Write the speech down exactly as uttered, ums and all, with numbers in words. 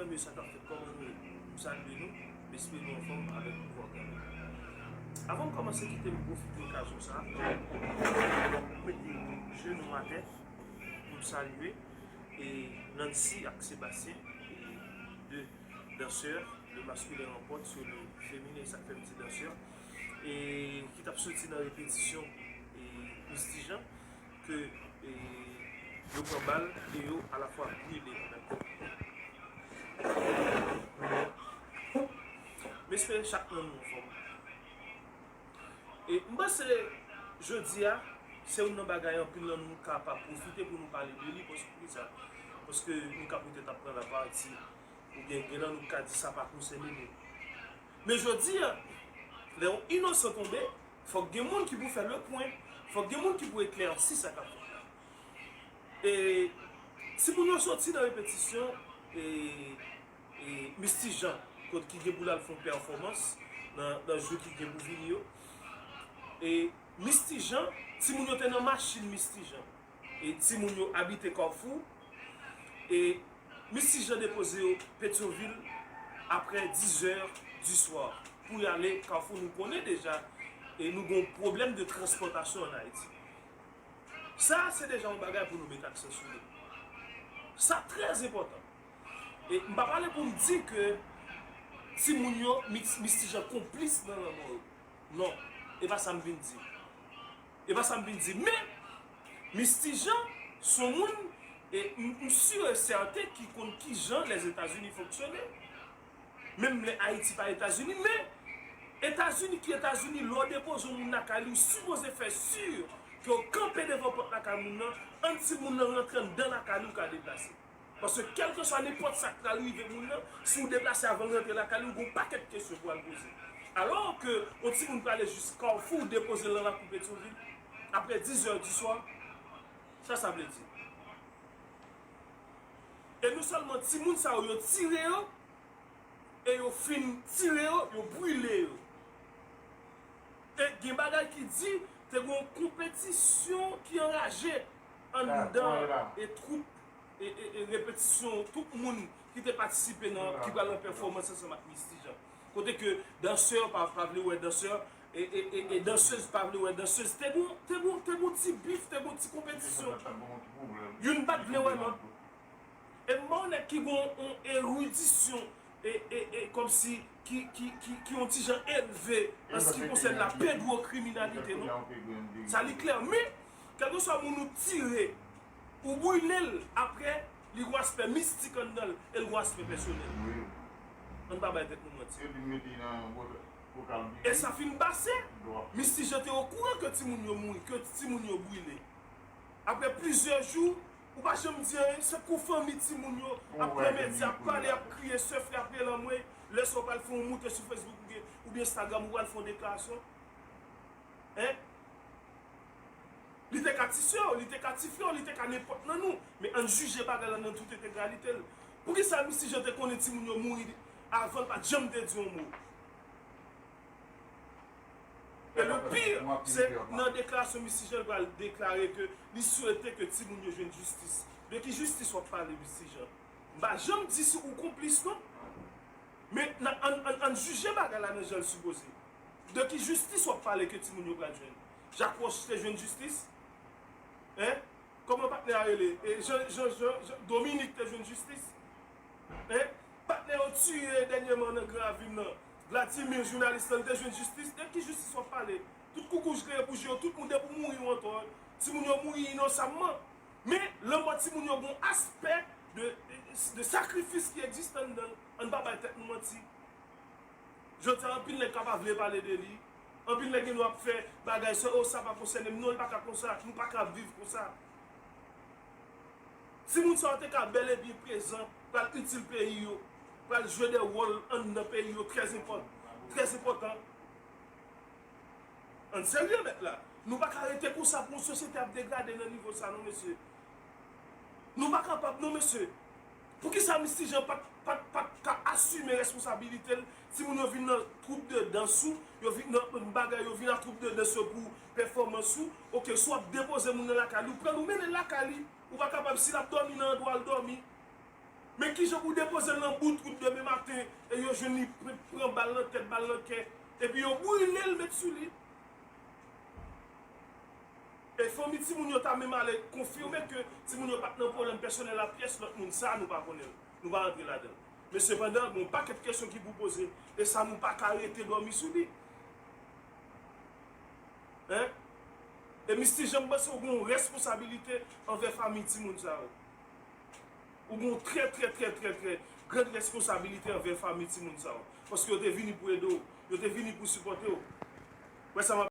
Mezanmi, sa k ap fèt, kòman nou ye? M salye nou, m espere nou anfòm avèk pouvwa Granmèt. Avan m kòmanse, kite m pwofite okazyon sa a pou m mete je nou atè, pou m salye e Nancy ak Sébastien, e de dansè, le masculin l'emporte sur le féminin, sa k fè m di dansè, e ki t ap soti nan repetisyon e Misty Jean, ke e, yo pran bal e yo alafwa brile an menm tan. M espere chak nan nou anfòm. E m panse jodi a, se youn nan bagay anpil nan nou ka pa pwofite pou nou pale de li, paske poukisa? Paske nou ka petèt ap pran lapati, oubyen gen nan nou ka di sa pa konsène nou. Men jodi a, lè yon inosan tonbe, fòk gen moun ki pou fè le pwen, fòk gen moun ki pou eklèsi sa k ap fèt la. E timoun yo soti nan repetisyon, e, e Misty Jean, kot ki gen pou l al fè yon pèfòmans nan, nan jou ki gen pou vini yo. E Misty Jean, timoun yo te nan machin Misty Jean. E timoun yo abite Kafou. E Misty Jean depoze yo Petyonvil apre dizè di swa pou y ale Kafou. Nou konnen deja, e nou gen yon pwoblèm de transpòtasyon ann Ayiti. Sa, se deja yon bagay pou nou met aksan sou li. Sa trè enpòtan. E m pa pale pou m di ke timoun yo, Mis-, Misty Jean konplis nan lanmò yo. Non, e pa sa m vin di. E pa sa m vin di. Men, Misty Jean, se yon moun, e m, m si e sèten ki konn kijan Lèzetazini fonksyone. Menm lè Ayiti pa Etazini, men Etazini ki Etazini, lè w depoze yon moun lakay li, ou sipoze fè si ke w kanpe devan pòt lakay moun nan, ann si moun nan rantre anndan lakay li, ou ka deplase. Paske kèlkeswa nenpòt sa k pral rive moun nan, si w deplase avan l rantre lakay li, ou gen yon pakèt kesyon pou w al poze. Alò ke yon timoun prale jis Kafou, ou depoze l nan lakou Petyonvil, apre dizè di swa, sa sa vle di? E non sèlman timoun sa yo, yo tire yo, e yo fin tire yo, yo brile yo. E gen bagay ki di, te gen yon konpetisyon ki anraje anndan e twoup e, e, e repetisyon, tout moun ki te patisipe nan, ki pral nan pèfòmans ansanm ak Misty Jean. Kote ke dansè pa, pa vle wè dansè, e, e, e, e dansèz pa vle wè dansèz. Te gon, te gon, te gon ti bif, te gon ti konpetisyon. Youn pa t vle wè lòt. E m ba w nèg ki gon yon eridisyon, e, e, e kòmsi ki, ki, ki, ki yon ti jan elve an se ki konsène la pedwokriminalite, non? Sa li klè. Men, kèlkeswa moun ou tire, ou brile l, apre, li gon aspè mistik anndan l, e l gon aspè pèsonèl. Ann pa bay tèt nou manti. E sa fin pase, Misty Jean te okouran ke timoun yo mouri, ke timoun yo brile. Apre plizyè jou, ou pa janm di anyen, se kou fanmi timoun yo ap pran medya, ap pale, ap kriye, sè Frè ap rele anmwey, lè sa w pral fè yon moute sou Facebook oubyen, oubyen Instagram, ou pral fè yon deklarasyon. Hein? Li te ka ti sè w, li te ka ti frè w, li te ka nenpòt nan nou. Men ann jije bagay la nan tout entegralite l. Poukisa Misty Jean te konnen timoun yo mouri avan l pa t janm te di yon mo? E le pire, se nan deklarasyon Misty Jean, li pral deklare ke li swete ke timoun yo jwenn jistis. De ki jistis w ap pale, Misty Jean? M pa janm di si ou konplis, non. Men, ann, ann, ann jije bagay la nan jan l sipoze. De ki jistis w ap pale ke timoun yo pral jwenn? Jacques Roche te jwenn jistis? Hein? Kòman patnè a rele? E Jean, Jean, Jean, Jean, Dominique te jwenn jistis? Hein? Patnè yo tiye dènyèman nan Gran Ravin nan, Vladimir, jounalis lan, li te jwenn jistis? De ki jistis w ap pale? Tout koukouj kreye bouji yo, tout moun depi w mouri w antò. Timoun yo mouri inosanman. Men, lanmò timoun yo gon aspè de, de, de sakrifis ki egziste anndan l. Ann pa bay tèt nou manti. Jodi a, anpil nèg ka pa vle pale de li. Anpil nèg gen dwa ap fè bagay sa, o, sa pa konsène m. Non, li pa ka konsa. Nou pa ka viv konsa. Timoun sa yo te ka bèl e byen prezan, pral itil peyi yo, pral jwe de wòl anndan peyi yo trè enpò-, trè enpòtan. Ann serye, mèt la. Nou pa ka rete konsa pou yon sosyete ap degrade nan nivo sa, non, mesye. Nou pa kapab, non, mesye. Poukisa Misty Jean pa t, pa t, pa t ka asime responsabilite l? Timoun yo vin nan twoup de dans ou, yo vin nan bagay, yo vin nan twoup de dans yo pou pèfòmans ou. Oke, si w ap depoze moun nan lakay li, ou pran l, ou mennen l lakay li. Ou pa kapab, si l ap dòmi nan andwa l dòmi. Men kijan pou depoze l nan bout wout demen maten, e yo jwenn li pran bal nan tèt, bal nan kè, epi yo brile l met sou li. E fanmi timoun yo ta menm ale konfime ke timoun yo pa t nan pwoblèm pèsonèl ak pyès lòt moun. Sa nou pa konnen l. Nou pa rantre ladan l. Men sepandan, gen yon pakèt kesyon ki pou poze. E sa nou pa ka rete dòmi sou li. Hein? E Misty Jean, m panse ou gen yon responsabilite anvè fanmi timoun sa yo. Ou gen yon trè, trè, trè, trè, trè gran responsabilite anvè fanmi timoun sa yo. Paske yo te vini pou ede w. Yo te vini pou sipòte w. Wè sa m ap